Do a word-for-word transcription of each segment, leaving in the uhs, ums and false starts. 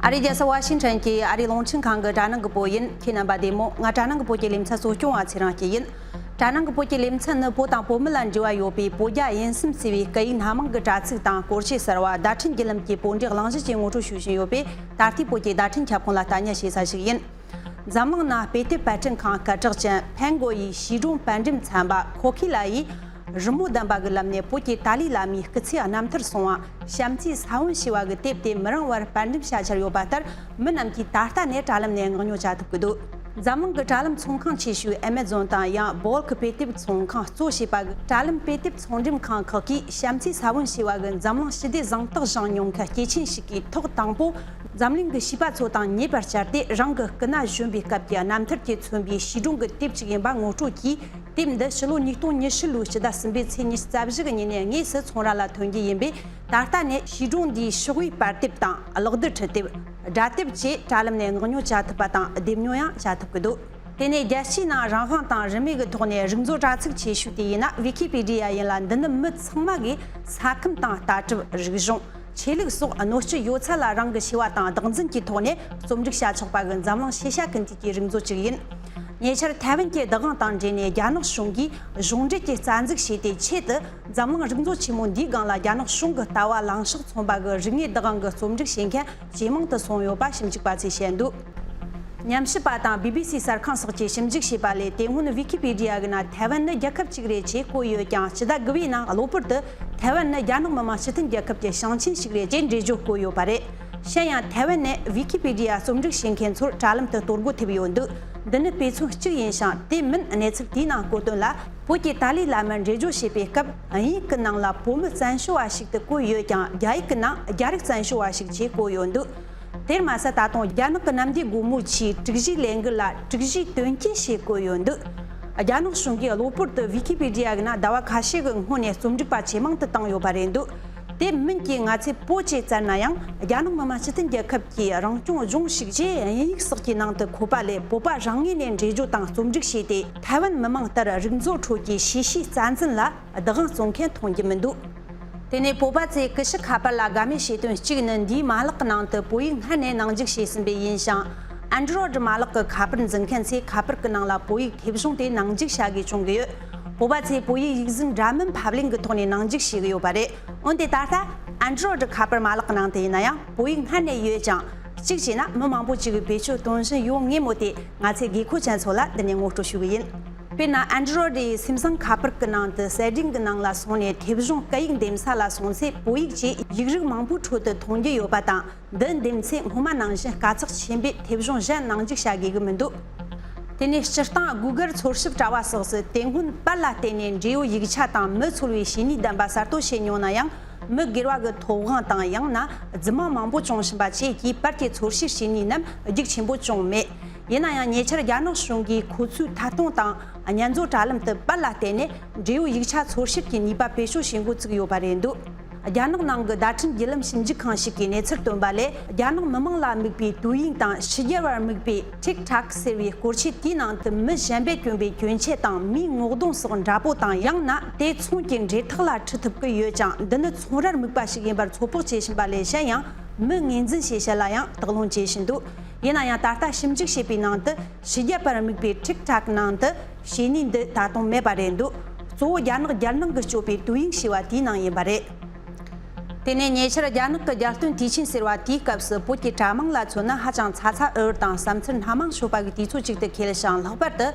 ཨ་རིའི་རྒྱལ་ས་ཝ་ཤིང་ཊོན་གྱི་ཨ་རིའི་རླུང་འཕྲིན་ཁང་གི་དྲ་ནང་གི་བོད་ཡིན། ཁྱེད་རྣམ་པ་བདེ་མོ། ང་དྲ་ནང་གི་བོད་ཀྱི་ལེ་ཚན་གཙོ་སྐྱོང་བ་ཚེ་རིང་སྐྱིད་ཡིན། དྲ་ནང་གི་བོད་ཀྱི་ལེ་ཚན་ནི་བོད་དང་བོད་མི་ལ་འབྲེལ་བ་ཡོད་པའི་བོད་རྒྱ་དབྱིན་གསུམ་ཟེར་བའི་སྐད་ཡིག་སྣ་མང་གི་དྲ་ཚིགས་དང་སྐོར་བཤད་གསར་བ་བརྡ་འཕྲིན་བརྒྱུད་ལམ་གྱི་བོད་འགྲེལ་གླེང་གཞི་བཅས་ངོ་སྤྲོད་ཞུ་བཞིན་ཡོད་པས། ད་ལྟའི་བོད་ཀྱི་བརྡ་འཕྲིན་ཁྱབ་ཁོངས་ལ་ལྟ་ཉན་བྱེད་ས་ཞིག་ཡིན། འཛམ་གླིང་ནང་དཔེ་དེབ་པར་སྐྲུན་ཁང་སྐད་གྲགས་ཅན་ཕན་གོ་ཡི་བྱིས་སྒྲུང་པར་འགྲེམས་ཚན་པ་ཁོ་ཁི་ལ་ཡིས། རི་མོ་ལྡན་པ་གི་ལམ་ནས་བོད་ཀྱི་ཏཱ་ལའི་བླ་མའི་སྐུ་ཚེ་རྣམ་ཐར་གསུང་བ་བྱམས་བརྩེའི་ས་བོན་ཞེས་པ་གི་དེབ་དེ་མི་རིང་བར་པར་འགྲེམས་བྱ་འཆར་ཡོད་པ་ལྟར། མི་རྣམས་ཀྱིས་ད་ལྟ་ནས་དྲ་ལམ་ནས་མངགས་ཉོ་བྱ་ཐུབ་ཀྱི་འདུག་འཛམ་གླིང་གི་དྲ་ལམ་ཚོང་ཁང་ཆེ་ཤོས་ཨེ་མེ་ཛོན་དང་ཡང་བོལ་ཀི་དཔེ་དེབ་ཚོང་ཁང་གཙོ་བྱས་པ་གི་དྲ་ལམ་དཔེ་དེབ་ཚོང་འགྲེམས་ཁང་ཁག་གིས་བྱམས་བརྩེའི་ས་བོན་ཞེས་པ་གི་འཛམ་གླིང་ཞི་བདེ་གཟེངས་རྟགས་བཞེངས་མྱོང་མཁན་སྐྱེས་ཆེན་ཞིག་གིས་ཐོག་དང་པོ་འཛམ་གླིང་གི་བྱིས་པ་ཚོ་དང་ཉེ་བར་བཅར་ཏེ། རང་གི་སྐུ་ན་གཞོན་པའི་སྐབས་ཀྱི་རྣམ་ཐར་གྱིས་མཚོན་པའི་བྱིས་སྒྲུང་གི་དེབ་ཅིག་ཡིན་པ་ངོ་སྤྲོད་ཀྱིས། དེབ་འདི་ཕྱི་ལོ་ཉིས་སྟོང་ཉི་ཤུ་ལོའི་ཕྱི་ཟླ་གསུམ་པའི་ཚེས་ཉི་ཤུ་རྩ་བཞི་གི་ཉིན་ནས་དངོས་སུ་ཚོང་ར་ལ་ཐོན་རྒྱུ་ཡིན་པས། ད་ལྟ་ནས་བྱིས་སྒྲུང་འདིའི་ཕྱོགས་བསྡུས་པར་དེབ་དང་གློག་རྡུལ་འཕྲུལ་དེབ། སྒྲ་དེབ་བཅས་དྲ་ལམ་ནས་མངགས་ཉོ་བྱ་ཐུབ་པ་དང་། ལྡེབ་ཉོ་ཡང་བྱ་ཐུབ་ཀྱི་འདུག་དེ་ནས་རྒྱལ་སྤྱིའི་ནང་རང་དབང་དང་རིན་མེད་ཀྱི་ཐོག་ནས་རིག་མཛོད་དྲ་ཚིགས་ཆེ་ཤོས་དེ་ཡིན་ན་ཝི་ཀི་པི་ཌི་ཡ་ཡིན་ལ། འདི་ནི་མི་ཚང་མ་གིས་ས་ཁམས་དང་ལྟ་གྲུབ། རིག་གཞུང་། ཆོས་ལུགས་སོགས་གནོད་སྐྱེལ་ཡོད་ཚད་ལ་རང་གི་ཤེས་པ་དང་བདག་འཛིན་གྱི་ཐོག་ནས་རྩོམ་སྒྲིག་བྱ་ཆོག་པ་གི་འཛམ་གླིང་ཤེས་བྱ་ཀུན་བཏུས་ཀྱི་རིག་མཛོད་ཅིག་ཡིན། ཉེ་ཆར་ཐའེ་ཝན་གྱི་བདག་དབང་དང་འབྲེལ་ནས་རྒྱ་ནག་གཞུང་གིས་གཞུང་འབྲེལ་གྱི་རྩ་འཛུགས་བྱས་ཏེ། ཆེད་དུ་འཛམ་གླིང་རིག་མཛོད་ཆེན་མོ་འདིའི་སྒང་ལ་རྒྱ་ནག་གཞུང་གི་ལྟ་བ་ལངས་ཕྱོགས་མཚོན་པ་གི་རིག་གནས་བདག་དབང་གི་རྩོམ་སྒྲིག་བྱེད་མཁན་ཇེ་མང་དུ་སོང་ཡོད་པ་ཞིབ་འཇུག་པ་ཚོས་བཤད་འདུག་ཉམས་ཞིབ་པ་དང་བི་བི་སི་གསར་ཁང་སོགས་ཀྱིས་ཞིབ་འཇུག་བྱས་པ་ལས། དེ་སྔོན་ཝི་ཀི་པི་ཌི་ཡ་གི་ནང་ཐའེ་ཝན་ནི་རྒྱལ་ཁབ་ཅིག་རེད་ཅེས་བཀོད་ཡོད་ཀྱང་། སྤྱི་ཟླ་དགུ་པའི་ནང་གློ་བུར་དུ་ཐའེ་ཝན་ནི་རྒྱ་ནག་མི་དམངས་སྤྱི་མཐུན་རྒྱལ་ཁབ་ཀྱི་ཞིང་ཆེན་ཞིག་རེད་ཅེས་འགྲེལ་བརྗོད་བཀོད་ཡོད་པ་རེད། གཞན་ཡང་ཐའེ་ཝན་ནས་ཝི་ཀི་པི་ཌི་ཡ་རྩོམ་སྒྲིག་བྱེད་མཁན་ཚོར་དྲ་ལམ་དུ་གཏོར་རྒོལ་ཐེབས་ཡོད་འདུག་འདི་ནི་དཔེ་མཚོན་གཅིག་ཡིན་ཞིང་། དེ་མིན་གནས་ཚུལ་དེའི་ནང་བཀོད་དོན་ལ། བོད་ཀྱི་ཏཱ་ལའི་བླ་མར་འགྲེལ་བརྗོད་བྱེད་པའི་སྐབས། དབྱིན་ཡིག་གི་ནང་ལ་བོད་མི་བཙན་བྱོལ་བ་ཞིག་ཏུ་བཀོད་ཡོད་ཀྱང་། རྒྱ་ཡིག་གི་ནང་རྒྱ་རིགས་བཙན་བྱོལ་བ་ཞིག་ཅེས་བཀོད་ཡོད་འདུག་དེར་མ་ཟད། ད་དུང་རྒྱ་ནག་གི་གནམ་བདེ་སྒོ་མོ་ཆེའི་དྲུག་བཞིའི་ལས་འགུལ་ལ་དྲུག་བཞིའི་དོན་རྐྱེན་ཞེས་བཀོད་ཡོད་འདུག་རྒྱ་ནག་གཞུང་གིས་གློ་བུར་དུ་ཝི་ཀི་པི་ཌི་ཡ་གི་ནང་ཟླ་བ་ཁ་ཤས་ཀྱི་སྔོན་ནས་རྩོམ་སྒྲིག་པ་ཇེ་མང་དུ་བཏང་ཡོད་པ་རེད་འདུག་དེ་མིན་གྱི་ང་ཚོས་བོད་ཅེས་བཙལ་ན་ཡང་། རྒྱ་ནག་མི་དམངས་སྤྱི་མཐུན་རྒྱལ་ཁབ་ཀྱི་རང་སྐྱོང་ལྗོངས་ཤིག་ཅེས་དབྱིན་ཡིག་སོགས་ཀྱི་ནང་དུ་འཁོད་པ་ལས། བོད་པ་རང་ངོས་ནས་འགྲེལ་བརྗོད་དང་རྩོམ་སྒྲིག་བྱས་ཏེ། ཐའེ་ཝན་མི་མང་ལྟར་རིག་མཛོད་ཁྲོད་ཀྱི་ཤེས་བྱའི་རྩ་འཛིན་ལ་བདག་དབང་རྩོད་མཁན་མཐོང་རྒྱུ་མི་འདུག་དེ་ནས་བོད་པ་ཚོས་ཀུ་ཤུ་ཁ་པར་ལ་དགའ་མོས་བྱེད་དོན་གཅིག་ནི། འདིའི་མ་ལག་གི་ནང་དུ་བོད་ཡིག་སྔར་ནས་ནང་འཇུག་བྱས་ཟིན་པས་ཡིན་ཞིང་། ཨན་ཌོ་རོ་ཌི་མ་ལག་གི་ཁ་པར་འཛིན་མཁན་ཚོས་ཁ་པར་གྱི་ནང་ལ་བོད་ཡིག་མཐེབ་གཞོང་དེ་ནང་འཇུག་བྱ་དགོས་བྱུང་གི་ཡོད། བོད་པ་ཚོས་བོད་ཡིག་ཡིག་ཟིན་འདྲ་མིན་ཕབ་ལེན་གྱི་ཐོག་ནས་ནང་འཇུག་བྱེད་ཀྱི་ཡོད་པ་རེད། འོན་ཏེ་ད་ལྟ་ཨན་ཌོ་རོ་ཌི་ཁ་པར་མ་ལག་གི་ནང་དུ་ཡིན་ན་ཡང་བོད་ཡིག་སྔར་ནས་ཡོད་ཅིང་། གཅིག་བྱས་ན་མི་མང་པོ་ཅིག་གིས་བེད་སྤྱོད་གཏོང་བཞིན་ཡོད་ངེས་མོད་དེ། ང་ཚོས་དགོས་མཁོ་ཅན་ཚོ་ལ་འདི་ནས་ངོ་སྤྲོད་ཞུ་གི་ཡིན། དཔེར་ན། ཨན་ཌོ་རོ་ཌི་ཡི་སེམ་སང་ཁ་པར་གྱི་ནང་དུ་གསལ་སྒྲེང་གི་ནང་ལ་སོང་ནས་མཐེབ་གཞོང་སྐད་ཡིག་འདེམས་ས་ལ་སོང་ཚེ། བོད་ཡིག་ཅེས་ཡིག་རིགས་མང་པོའི་ཁྲོད་དུ་མཐོང་རྒྱུ་ཡོད་པ་དང་། འདི་འདེམས་ཚེ་སྔོན་མ་ནང་བཞིན་དཀའ་ཚེགས་ཆེན་པོས་མཐེབ་གཞོང་གཞན་ནང་འཇུག་བྱ་དགོས་ཀྱི་མི་འདུག་དེ་ནས་སྤྱིར་བཏང་Google འཚོལ་ཞིབ་དྲ་བ་སོགས་སུ་དེ་སྔོན་པར་ལ་བརྟེན་ནས་འབྲེལ་ཡོད་ཡིག་ཆ་དང་མི་འཚོལ་བའི་བྱེད་ནུས་ལྡན་པ་གསར་གཏོད་བྱེད་མྱོང་ན་ཡང་། མི་སྒེར་བ་གི་ཐོབ་དབང་དང་། ཡང་ན་རྫུན་མ་མང་པོ་བྱུང་བཞིན་པ་བཅས་ཀྱིས་པར་གྱི་འཚོལ་ཞིབ་བྱེད་ནུས་རྣམས་རྒྱུགས་ཆེན་པོ་བྱུང་མེད། ཡིན་ན་ཡང་། ཉེ་ཆར་རྒྱ་ནག་གཞུང་གིས་ཁོ་ཚོའི་ཐད་གཏོང་དང་། སྙན་བརྒྱུད་དྲ་ལམ་དུ་པར་ལ་བརྟེན་ནས་འབྲེལ་ཡོད་ཡིག་ཆ་འཚོལ་ཞིབ་ཀྱི་ནུས་པ་བེད་སྤྱོད་བྱེད་འགོ་བཙུགས་ཡོད་པ་རེད་འདུག་རྒྱ་ནག་ནང་གི་བརྡ་འཕྲིན་བརྒྱུད་ལམ་ཞིབ་འཇུག་ཁང་ཞིག་གིས་གནས་ཚུལ་བཏོན་པ་ལས། རྒྱ་ནག་མི་མང་ལ་དམིགས་པའི་དུས་ཡུན་དང་། ཕྱི་རྒྱལ་བར་དམིགས་པའི་ཊིག་ཊོག་ཟེར་བའི་སྐོར་ཆས་དེའི་ནང་དུ་མི་གཞན་པས་གྱོན་པའི་གྱོན་ཆས་དང་། མིའི་ངོ་གདོང་སོགས་འདྲ་པོ་དང་། ཡང་ན་དེ་ཚོང་གི་འབྲེལ་ཐག་ལ་འཁྲིད་ཐུབ་ཀྱི་ཡོད་ཅིང་། འདི་ནི་ཚོང་རར་དམིགས་པ་ཞིག་ཡིན་པར་ཚོད་དཔག་བྱེད་བཞིན་པ་ལས། གཞན་ཡང་མི་ངོས་འཛིན་བྱེད་བྱེད་ལ་ཡང་དོགས་སློང་བྱེད་བཞིན་འདུག་ཡིན་ན་ཡང་། ད་ལྟ་ཞིབ་འཇུག་བྱས་པའི་ནང་དུ་ཕྱི་རྒྱལ་བར་དམིགས་པའི་ཊིག་ཊོག་ནང་དུ་བྱེད་ནུས་འདི་ད་དུང་མེད་པ་རེད་འདུག་གཙོ་བོ་རྒྱ་ནག་རྒྱལ་ནང་གི་སྤྱོད་པའི་དུས་ཡུན་ཞེས་པ་དེའི་ནང་ཡིན་པ་རེད། དེ་ནས་ཉེ་ཆར་རྒྱ་ནག་གི་རྒྱལ་སྟོན་དུས་ཆེན་ཟེར་བ་དེའི་སྐབས་སུ། བོད་ཀྱི་དྲ་དམངས་ལ་མཚོན་ན་ཧ་ཅང་ཚ་ཚ་འུར་འུར་དང་བསམ་ཚུལ་སྣ་མང་ཤོད་པ་གི་དུས་ཚོད་ཅིག་ཏུ་འཁེལ་ཞིང་། ལྷག་པར་དུ་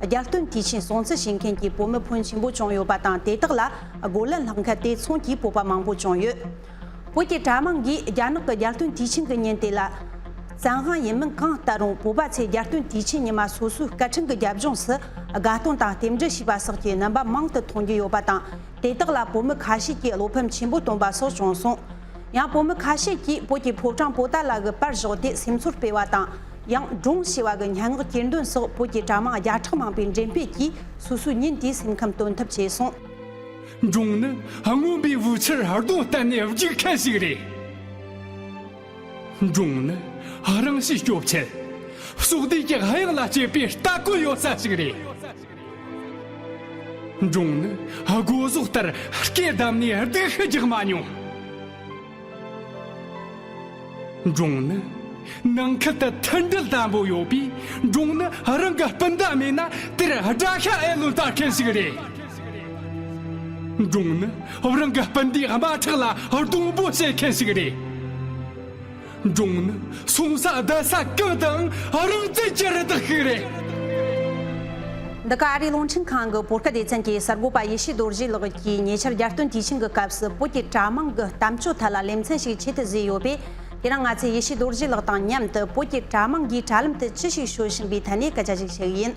རྒྱལ་སྟོན་དུས་ཆེན་སྲུང་བརྩི་བྱེད་མཁན་གྱི་བོད་མི་ཕོན་ཆེན་པོ་བྱུང་ཡོད་པ་དང་། དེ་དག་ལ་རྒོལ་ལན་སློག་མཁན་དེ་མཚུངས་ཀྱི་བོད་པ་མང་པོ་བྱུང་ཡོད། བོད་ཀྱི་དྲ་དམངས་ཀྱིས་རྒྱ་ནག་གི་རྒྱལ་སྟོན་དུས་ཆེན་གྱི་ཉིན་དེ་ལ། བཙན་དབང་ཡིན་མིན་གང་ལྟར་རུང་། བོད་པ་ཚོས་རྒྱལ་སྟོན་དུས་ཆེན་ཉི་མ་སོ་སོའི་སྐད་འཕྲིན་གྱི་རྒྱབ་ལྗོངས་སུ་དགའ་སྟོན་དང་རྟེན་འབྲེལ་ཞེས་པ་སོགས་ཀྱི་རྣམ་པ་མང་དུ་མཐོང་རྒྱུ་ཡོད་པ་དང་། དེ་དག་ལ་བོད་མི་ཁ་ཤས་ཀྱིས་བློ་ཕམ་ཆེན་པོ་བཏོན་པ་སོགས་བྱུང་སོང་། ཡང་བོད་མི་ཁ་ཤས་ཀྱིས་བོད་ཀྱི་ཕོ་བྲང་པོ་ཏཱ་ལ་གི་པར་བཞག་སྟེ་སེམས་ཚོར་སྤེལ་བ་དང་། ཡང་སྒྲུང་ཞེས་པ་གི་སྙན་ངག་གྱེར་འདོན་སོགས་བོད་ཀྱི་དྲ་དམངས་བརྒྱ་ཕྲག་མང་པོས་འགྲེམས་སྤེལ་གྱིས་སོ་སོའི་ཉིན་དེའི་སེམས་ཁམས་དོན་ཐབས་བྱས་སོང་། སྒྲུང་ནི་རྔོན་པའི་བུ་ཆར་རྡུང་བསྟན་ནས་རྒྱུག་མཁན་ཞིག་རེད། སྒྲུང་ནི་རང་གཤིས་སྐྱོབ་ཆེད་ཕྱོགས་བསྡུས་ཀྱི་གཡང་ལ་སྐྱེས་པའི་ལྟ་སྐུལ་ཡོད་ས་ཞིག་རེད། སྒྲུང་ནི་སྒོ་ཟོག་ལྟར་སྐེ་བསྡམས་ནས་སྡུག་ཤི་རྒྱག་མ་མྱོང་། སྒྲུང་ནི་ ནང་ཁུལ་དུ་མཐུན་སྒྲིལ་དམ་པོ་ཡོད་པས། འབྲོང་ནི་རང་གི་སྤུན་ཟླ་མེད་ན་དེར་དགྲ་ཤ་ཨེ་ལོན་ལྟ་མཁན་ཞིག་རེད། འབྲོང་ནི་རང་གི་སྤུན་ཟླའི་དམའ་ཕྲག་ལ་སྡོང་པོ་བྱེད་མཁན་ཞིག་རེད། འབྲོང་ནི་སོང་ས་བསྡད་ས་གང་དུའང་རང་བཙན་གྱི་རི་དྭགས་ཤིག་རེད། འདི་ག་ཨ་རིའི་རླུང་འཕྲིན་ཁང་གི་བོད་སྐད་སྡེ་ཚན་གྱི་གསར་འགོད་པ་ཡེ་ཤེས་རྡོ་རྗེ་ལགས་ཀྱིས་ཉེ་ཆར་རྒྱལ་སྟོན་དུས་ཆེན་གྱི་སྐབས་སུ་བོད་ཀྱི་གྲྭ་མང་གི་གཏམ་སྤྱོད་ཐད་ལ་ལེ་ཚན་ཞིག་ཆེད་དུ་བཟོས་ཡོད་པས། དེ་རིང་ང་ཚོས་ཡེ་ཤེས་རྡོ་རྗེ་ལགས་དང་མཉམ་དུ་བོད་ཀྱི་གྲྭ་མང་གིས་དྲ་ལམ་དུ་ཅི་ཞིག་ཤོད་བཞིན་པའི་ཐད་ནས་སྐད་ཆ་ཞིག་བཤད་ཀྱི་ཡིན།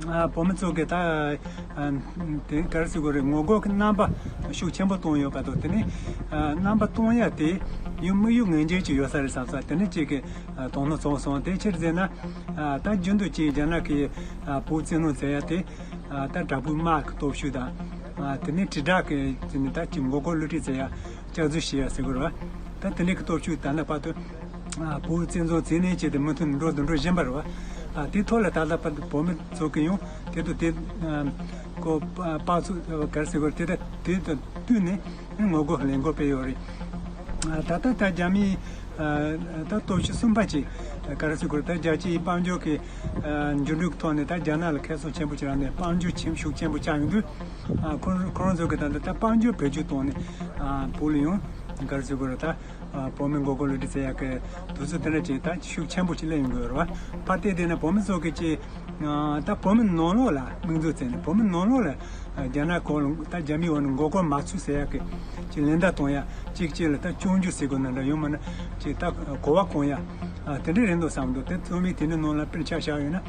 ཨ། བོད་མི་ཚོ་གི་ད་ཨ་དེ་ག་རེ་ཟེར་དགོས་རེད། ངོ་རྒོལ་གྱི་རྣམ་པ་ཤུགས་ཆེན་པོ་བཏོན་ཡོད་པ་དང་། དེ་ནས་ཨ་རྣམ་པ་གཏོང་ཡ་དེ་ཡང་དམིགས་ཡུལ་ངེས་ཅན་ཅིག་ཡོད་ས་རེད་བསམ་ས། དེ་ནས་ཅིག་གི་ཨ་དོ་སྣང་བྱུང་སོང་། དེ་ཕྱིར་ཟེར་ན། ཨ་ད་རྒྱུན་དུ་ཅིག་རྒྱ་ནག་གི་ཨ་བོད་བཙན་གནོན་བྱེད་ཡ་དེ། ཨ་ད་དྲག་པོའི་དམག་གི་སྟོབས་ཤུགས་དང་། ཨ་དེ་ནས་དྲིལ་བསྒྲགས་ཀྱི་དེ་ནས་ད་ཅིག་ངོ་རྒོལ་བསླུ་བྲིད་བྱེད་ཡ། སྐྱག་རྫུན་བཤད་ཡ་ཟེར་དགོས་རེད་བ། ད་དེ་འདྲའི་གི་སྟོབས་ཤུགས་ད་ལྟ་བར་དུ་ཨ་བོད་བཙན་བཟུང་བྱས་ནས་བྱས་ཏེ་མུ་མཐུད་འགྲོ་དང་འགྲོ་བཞིན་པ་རེད་བ། ཨ་དེའི་ཐོག་ལ་ད་ལྟ་བར་དུ་བོད་མི་ཚོ་གིས་ཡང་དེ་དང་དེ་ཨ་ཀོ་ཨ་དཔག་ཚོད་ག་རེ་ཟེར་དགོས་རེད། དེ་དང་དེ་དང་བསྟུན་ནས་ངོ་རྒོལ་ལས་འགུལ་སྤེལ་ཡོད་རེད། ཨ་ད་ལྟ་ད་རྒྱ་མིའི་ཨ་ད་སྟོབས་ཤུགས་གསུམ་པ་ཅིག་ག་རེ་ཟེར་དགོས་རེད། ད་རྒྱལ་སྤྱིའི་དཔལ་འབྱོར་གྱི་ཨ་འགྱུར་འགྲོས་ཀྱི་ཐོག་ནས་ད་རྒྱ་ནག་ལ་ཁེ་བཟང་ཆེན་པོ་ཅིག་རག་ནས་དཔལ་འབྱོར་ཆེན་ཤུགས་ཆེན་པོ་ཆགས་ཡོང་དུས། ཨ་ཁོ་ཁོ་རང་ཚོ་གི་ད་ལྟ་ད་དཔལ་འབྱོར་བེད་སྤྱོད་བཏང་ནས་ཨ་བོད་ལ་ཡང་ག་རེ་ཟེར་དགོས་རེད། ད་ཨ་བོད་མི་ངོ་རྒོལ་བསླུ་བྲིད་བྱེད་ཡག་གི་དུས་ཚོད་དེ་འདྲ་ཅིག་ད་ཤུགས་ཆེན་པོ་ཅིག་སླེབས་ཡོང་གི་ཡོད་རེད་བ། ཕར་བལྟས་བསྡད་ན་བོད་མི་ཚོ་གི་ཅིག་ཨ་ད་བོད་མི་ནང་ལོགས་ལ་དམིགས་འཛུགས་བྱས་ནས་བོད་མི་ནང་ལོགས་ལ་ཨ་རྒྱ་ནག་སྐོར་ལ་ད་རྒྱ་མིའི་འོག་ནས་ངོ་རྒོལ་མ་བྱུང་ཟེར་ཡག་གི་ཅིག་ལན་བརྡ་གཏོང་ཡ། གཅིག་གཅིག་ལ་ད་སྐྱོན་བརྗོད་ཟེར་དགོས་ན་འདྲ། ཡང་མིན་ན་ཅིག་ད་གོ་བ་གོན་ཡ། ཨ་དེ་འདྲ་རེད་འདུག་བསམ་འདུག་དེ་རྩོམ་ཡིག་དེ་འདྲའི་ནང་ལ་དཔེར་ཆ་བཞག་ཡོད་ན།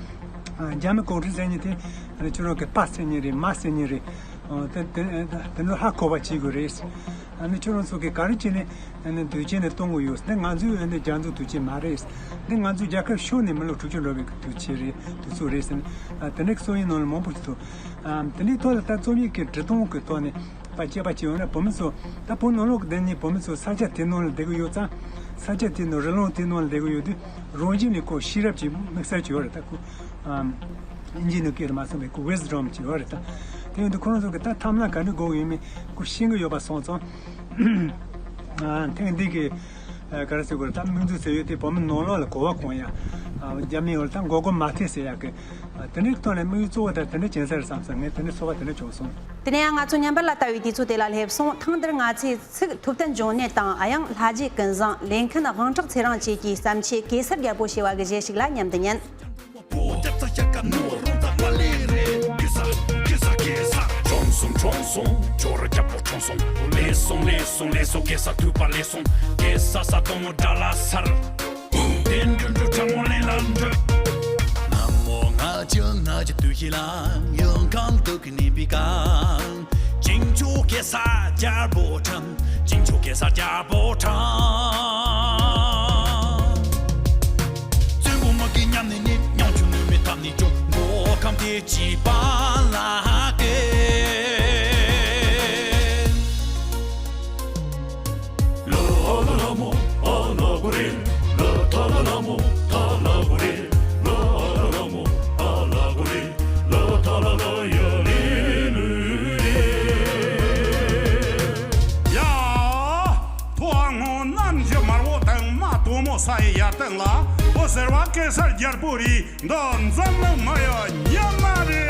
ཨ་རྒྱ་མི་གུང་ཁྲན་ཟེར་མཁན་དེ་ཨ་ནི་ཁྱོད་རང་གི་པ་ཟེར་མཁན་རེད། མ་ཟེར་མཁན་རེད། ཨ་དེ་དེ་དེ་ཚོ་ཧ་གོ་བ་བྱེད་དགོས་རེད། ཨ་ནི་ཁྱོད་རང་ཚོ་གིས་ག་རེ་བྱས་ནས་ཨ་ནི་དུས་ཆེན་འདི་གཏོང་གི་ཡོད། འདི་ང་ཚོས་ཨ་ནི་རྒྱ་མཚོའི་དུས་ཆེན་མ་རེད། འདི་ང་ཚོའི་རྒྱལ་ཁབ་ཤོར་ནས་མི་ལོ་དྲུག་ཅུ་འགྲོ་བའི་དུས་ཆེན་རེད། དུས་ཚོད་རེད་ཟེར་ནས། ཨ་དེ་འདྲའི་རྩོམ་ཡིག་ནང་ལ་མང་པོ་ཞིག་འདུག་ཨ་དེ་འདྲའི་ཐོག་ལ་ད་རྩོམ་ཡིག་གི་འབྲི་སྟངས་ཀྱི་ཐོག་ནས་ཕར་དཔྱད་པ་བྱས་ཡོང་ན། བོད་མི་ཚོ་ད་བོད་ནང་ལོགས་ཀྱི་བསྡད་མཁན་བོད་མི་ཚོ་ས་ཆ་དེ་ནང་ལ་བསྡད་ཀྱི་ཡོད་ཙང་། ས་ཆ་དེ་ནང་། རི་ལུང་དེ་ནང་ལ་བསྡད་ཀྱི་ཡོད་དུས། རང་བཞིན་ནས་ཁོ་ཤེས་རབ་ཀྱི་དམིགས་བསལ་ཅིག་ཡོད་རེད། ད་ཁོ་ཨམ་ཨིན་ཇིའི་ནང་སྐད་དུ་མ་སོང་བའི་ཁོ་ཝིས་ཌམ་ཅིག་ཡོད་རེད། ད་དེ་ཡོད་དུས་ཁོ་རང་ཚོ་གིས་ད་ཐབས་ལམ་ག་འདྲ་དགོས་ཀྱི་ཡོད་མེད་ཁོ་ཤེས་ཀྱི་ཡོད་པ་སོང་ཙང་། ཨ་ཐེངས་འདི་གི་ཨ་ག་རེ་ཟེར་དགོས་རེད། ད་དམིགས་འཛུགས་བྱས་ཡོད་དེ་བོད་མི་ནང་ལོགས་ལ་གོ་བ་གོན་ཡ། ཨ་རྒྱ་མིའི་འོག་ལ་ད་མགོ་སྐོར་མ་ཐེབས་ཟེར་ཡག་གི། ཨ་དེ་འདྲའི་ཐོག་ནས་དམིགས་ཡུལ་གཙོ་བོ་ད་དེ་འདྲ་ཅན་ས་རེད་བསམ་སོང་། ངས་དེ་འདྲའི་ཚོར་བ་དེ་འདྲ་བྱུང་སོང་། དེ་ནས་ཡང་ང་ཚོ་ཉམས་པར་ལ་ལྟ་བའི་དུས་ཚོད་དེ་ལ་སླེབས་སོང་། ཐེངས་འདིར་ང་ཚོས་ཚིག་ཐུབ་བསྟན་འབྱུང་གནས་དང་། དབྱངས་ལྷ་རྗེ་ཀུན་བཟང་། ལེན་མཁན་དབང་གྲགས་ཚེ་རིང་བཅས་ཀྱི་བརྩམས་ཆོས་གེ་སར་རྒྱལ་པོ་ཞེས་པ་གི་གཞས་ཤིག་ལ་མཉམ་དུ་ཉན། ཡ། ཐོ་ཨ་སྔོན་ནམ་ཞིག་དམར་པོ་དང་དམར་དོ་མོ་ས་ཡི་ཡར་སྟེང་ལ་འོད་ཟེར་བ་གེ་སར་རྒྱལ་པོ་རེད། འདི་འཛམ་གླིང་མི་ཡི་སྙེ་མ་རེད།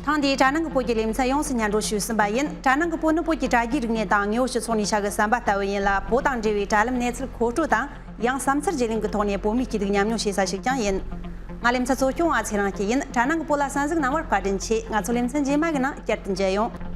ཐེངས་འདིའི་དྲ་ནང་གི་བོད་ཀྱི་ལེ་ཚན་ཡོངས་སུ་སྙན་སྒྲོན་ཞུས་ཟིན་པ་ཡིན། དྲ་ནང་གི་བོད་ནི་བོད་ཀྱི་དྲ་རྒྱའི་རིག་གནས་དང་དངོས་པོ་སྤྱི་ཚོགས་ནས་ཆ་བཞག་གི་ཟམ་པ་ལྟ་བུ་ཡིན་ལ། བོད་དང་འབྲེལ་བའི་དྲ་ལམ་གནས་ཚུལ་མཁོ་སྤྲོད་དང་། ཡང་བསམ་ཚུལ་བརྗེ་ལེན་གྱི་ཐོག་ནས་བོད་མིའི་སྐྱིད་སྡུག་མཉམ་མྱོང་བྱེད་ས་ཞིག་ཀྱང་ཡིན། ང་ལེ་ཚན་གཙོ་སྐྱོང་བ་ཚེ་རིང་སྐྱིད་ཡིན། དྲ་ནང་གི་བོད་ལ་གསན་གཟིགས་གནང་བར་བཀའ་དྲིན་ཆེ། ང་ཚོ་ལེ་ཚན་རྗེས་མ་གི་ནང་བསྐྱར་དུ་མཇལ་ཡོང་།